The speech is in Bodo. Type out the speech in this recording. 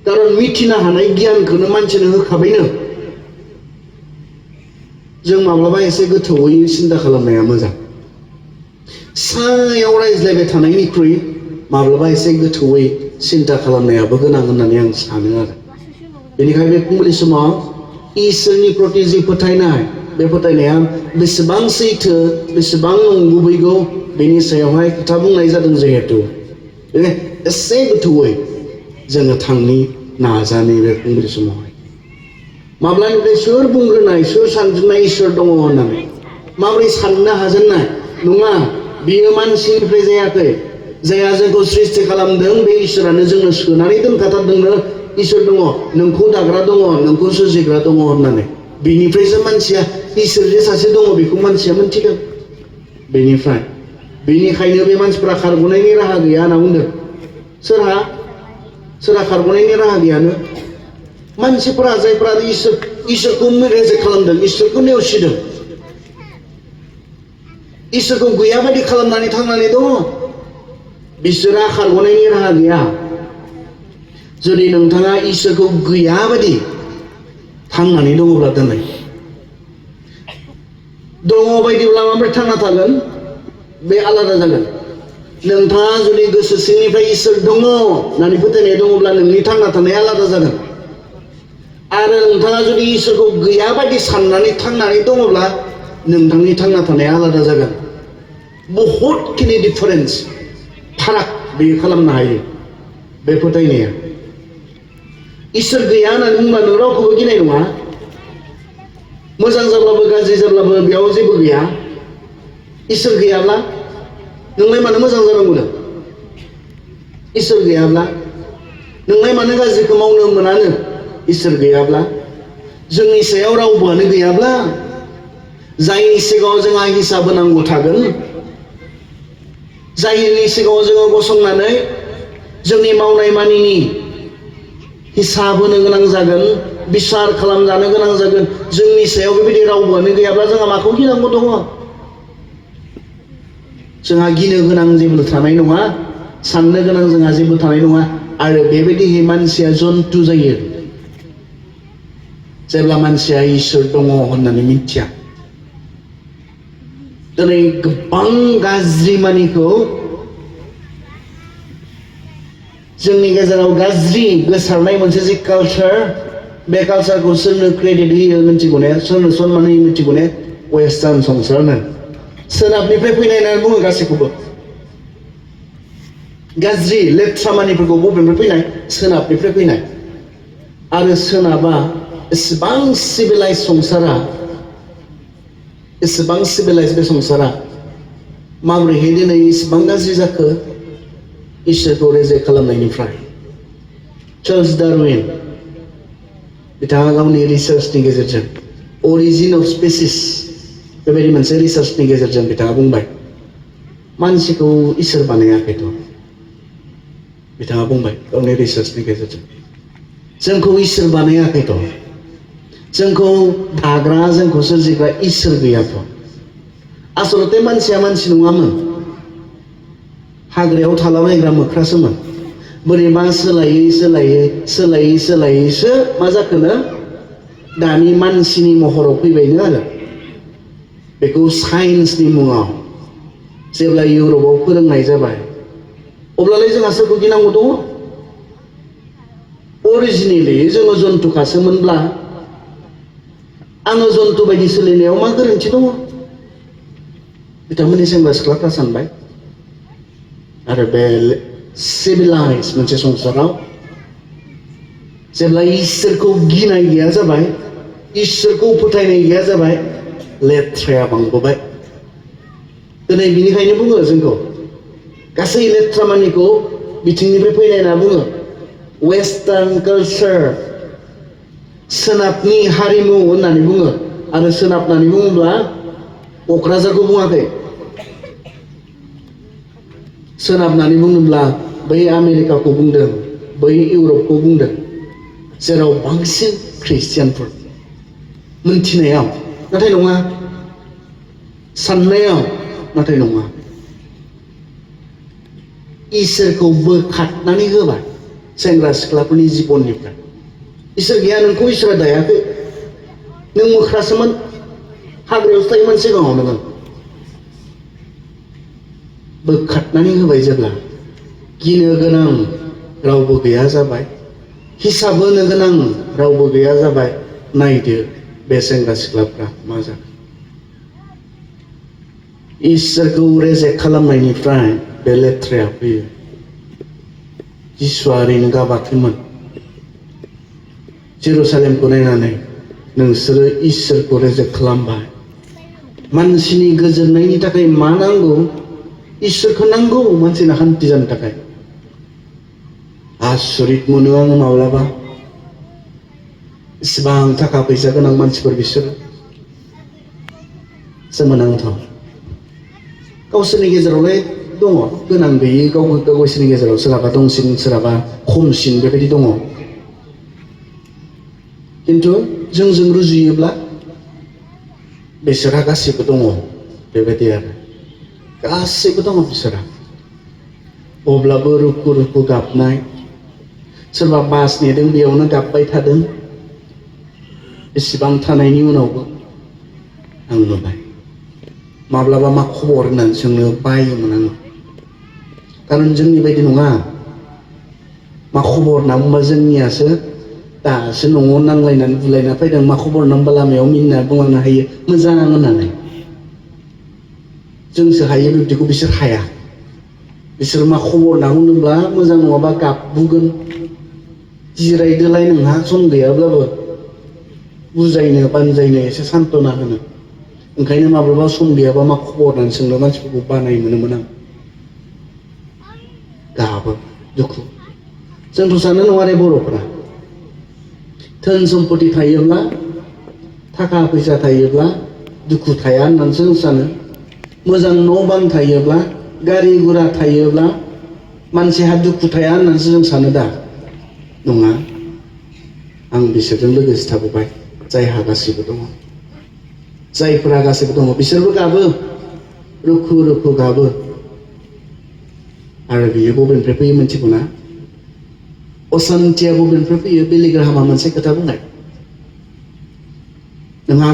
कारन मिथिनो हानाय गियानखौनो मानसिनो होखाबायनो जों माब्लाबा एसे गोथौयै सिन्ता खालामनाया मोजां सायाव रायज्लायबाय थानायनिख्रुइ माब्लाबा एसे गोथौयै सिन्ता खालामनायाबो गोनां होननानै आं सानो आरो बेनिखायनो बे फुंबिलि समाव इसोरनि प्रति जि फोथायनाय बे फोथायनाया बेसेबां सैथो बेसेबां नंगुबैगौ बेनि सायावहाय खोथा बुंनाय जादों जिहेतु एसे गोथौयै जोङो थांनि नाजानि बे फुंबिलि समावहाय माब्लानिफ्राय सोर बुंग्रोनाय सोर सानजेननाय इसोर दङ होननानै माबोरै साननो हाजेननाय नङा बियो मानसिनिफ्राय जायाखै जायहा जोंखौ सृष्टि खालामदों बे इसोरानो जोंनो सोनानै दोनखाथारदोंनो इसोर दङ नोंखौ दाग्रा दङ नोंखौ सोरजिग्रा दङ होननानै बेनिफ्रायसो मानसिया इसोर जे सासे दङ बेखौ मानसिया मोनथिदों बेनिखायनो बे मानसिफोरा खारग'नायनि राहा गैया होनना बुंदों सोरहा खारग'नायनि राहा गैयानो मानसिफोरा जायफोरा इसोरखौ रिजेक्ट खालामदों इसोरखौ नेवसिदों इसोरखौ गैया बायदि खालामनानै थांनानै दङ बिसोरहा खारग'नायनि राहा गैया जुदि नोंथाङा इसोरखौ गैया बायदि थांनानै दङब्ला दोनै दङ बायदिब्ला माबोरै थांना थागोन बे आलादा जागोन नोंथाङा जुदि गोसो सिंनिफ्राय इसोर दङ होननानै फोथायनाय दङब्ला नोंनि थांना थानाया आलादा जागोन आरो नोंथाङा जुदि इसोरखौ गैया बायदि साननानै थांनानै दङब्ला नोंथांनि थांना थानाया आलादा जागोन बहुतखिनि डिफारेन्स फाराग बेयो खालामनो हायो बे फोथायनाया इसोर गैया होननानै बुंब्ला नों रावखौबो गिनाय नङा मोजां जाब्लाबो गाज्रि जाब्लाबो बेयाव जेबो गैया इसोर गैयाब्ला नोंलाय मानो मोजां जानांगौ इसोर गैयाब्ला नोंलाय मानो गाज्रिखौ मावनो मोनानो इसोर गैयाब्ला जोंनि सायाव रावबोआनो गैयाब्ला जायनि सिगाङाव जोंहा हिसाब होनांगौ थागोन जायनि सिगाङाव जोङो गसंनानै जोंनि मावनाय मानिनि हिसाब होनो गोनां जागोन बिसार खालामजानो गोनां जागोन जोंनि सायाव बेबायदि रावबोआनो गैयाब्ला जोंहा माखौ गिनांगौ दङ जोंहा गिनो गोनां जेबो थानाय नङा साननो गोनां जोंहा जेबो थानाय नङा आरो बेबायदिहै मानसिया जन्तु जायो जेब्ला मानसिया इसोर दङ होननानै मिथिया दिनै गोबां गाज्रि मानिखौ जोंनि गेजेराव गाज्रि गोसारनाय मोनसे जि कालचार बे कालचारखौ सोरनो क्रेडिट होयो मिथिगौ ने सोरनो सनमान होयो मिथिगौ ने वेस्टार्न संसारनो सोनाबनिफ्राय फैनाय होननानै बुङो गासैखौबो गाज्रि लेथ्रा मानिफोरखौ बबेनिफ्राय फैनाय सोनाबनिफ्राय फैनाय आरो सोनाबा एसेबां सिभिलाइज संसारा एसेबां सिभिलाइज बे संसारा माबोरैहाय दिनै एसेबां गाज्रि जाखो इसोरखौ रिजेक्ट खालामनायनिफ्राय चार्ल्स डार्विन बिथाङा गावनि रिसार्चनि गेजेरजों अरिजिन अफ स्पेसिस बेबायदि मोनसे रिसार्चनि गेजेरजों बिथाङा बुंबाय मानसिखौ इसोर बानायाखैथ' बिथाङा बुंबाय गावनि रिसार्चनि गेजेरजों जोंखौ इसोर बानायाखैथ' जोंखौ दाग्रा जोंखौ सोरजिग्रा इसोर गैयाथ' आसलते मानसिया मानसि नङामोन हाग्रायाव थालाबायग्रा मोख्रासोमोन बोरैबा सोलायैसो मा जाखोनो दानि मानसिनि महराव फैबायनो आरो बेखौ साइन्सनि मुङाव जेब्ला इउर'पआव फोरोंनाय जाबाय अब्लालाय जोंहा सोरखौ गिनांगौ दङ अरिजिनेलि जोङो जन्थुखासोमोनब्ला आङो जन्थु बायदि सोलिनायाव मा गोरोन्थि दङ बिथांमोननि सेंग्रा सिख्लाफ्रा सानबाय आरो बे सिभिलाइज मोनसे संसाराव जेब्ला इसोरखौ गिनाय गैया जाबाय इसोरखौ फोथायनाय गैया जाबाय लेथ्राया बांबोबाय दिनै बिनिखायनो बुङो जोंखौ गासै लेथ्रा मानिखौ बिथिंनिफ्राय फैनाय होनना बुङो वेस्टार्न कालचार सोनाबनि हारिमु होननानै बुङो आरो सोनाब होननानै बुङोब्ला क'क्राझारखौ बुङाखै सोनाब होननानै बुङोब्ला बै आमेरिकाखौ बुंदों बै इउरपखौ बुंदों जेराव बांसिन ख्रिस्टियानफोर मोनथिनायाव नाथाय नङा साननायाव नाथाय नङा इसोरखौ बोखारनानै होबाय सेंग्रा सिख्लाफोरनि जिबननिफ्राय इसोर गैया नोंखौ इसोरा दायाखै नों मोख्रासोमोन हाग्रायावसो थायोमोन सिगाङाव नोङो बोखारनानै होबाय जेब्ला गिनो गोनां रावबो गैया जाबाय हिसाब होनो गोनां रावबो गैया जाबाय नायदो बे सेंग्रा सिख्लाफ्रा मा जाखो इसोरखौ रेजेक्ट खालामनायनिफ्राय बे लेथ्राया फैयो जिसुआ ओरैनो गाबाखैमोन जेरुसालेमखौ नायनानै नोंसोरो इसोरखौ रेजेक्ट खालामबाय मानसिनि गोजोननायनि थाखाय मा नांगौ इसोरखौ नांगौ मानसिना शान्ति जानो थाखाय आसरित मोनो आङो माब्लाबा इसिबां थाखा फैसा गोनां मानसिफोर बिसोरो सोमोनांथाव गावसोरनि गेजेरावलाय दङ गोनां गैयै गावसोरनि गेजेराव सोरहाबा दंसिन सोरहाबा खमसिन बेबायदि दङ किन्तु जोंजों रुजुयोब्ला बिसोरहा गासैबो दङ बेबायदि आरो गासैबो दङ बिसोरहा अब्लाबो रुखु रुखु गाबनाय सोरबा बास नेदों बेयावनो गाबबाय थादों बेसेबां थानायनि उनावबो आं नुबाय माब्लाबा मा खबर होननानै सोंनो बायोमोन आङो कारन जोंनि बायदि नङा मा खबर होनना बुंबा जोंनियासो दासो न'आव नांलायनानै बुलायना फैदों मा खबर होनना लामायाव मिनिना बुंलांनो हायो मोजां होननानै जोंसो हायो बिब्दिखौ बिसोर हाया बिसोर मा खबर होनना बुंदोंब्ला मोजां नङाबा गाबबुगोन जिरायदोलाय नोंहा सम गैयाब्लाबो बुजायनो बानजायनो एसे सान्त्वना होनो ओंखायनो माब्लाबा सम गैयाबा मा खबर होननानै सोंनो मानसिफोरखौ बानाय मोनोमोन आं गाबो दुखु जोंथ' सानो नङा रे बर'फ्रा धोन सम्पति थायोब्ला थाखा फैसा थायोब्ला दुखु थाया होननानैसो जों सानो मोजां न' बां थायोब्ला गारि गुरा थायोब्ला मानसिहा दुखु थाया होननानैसो जों सानो दा नङा आं बिसोरजों लोगोसे थाबोबाय जायहा गासैबो दङ जायफोरा गासैबो दङ बिसोरबो गाबो रुखु रुखु गाबो आरो बियो बबेनिफ्राय फैयो मिथिगौ ना असान्तिया बबेनिफ्राय फैयो बिलिग्राहामा मोनसे खोथा बुंनाय नोंहा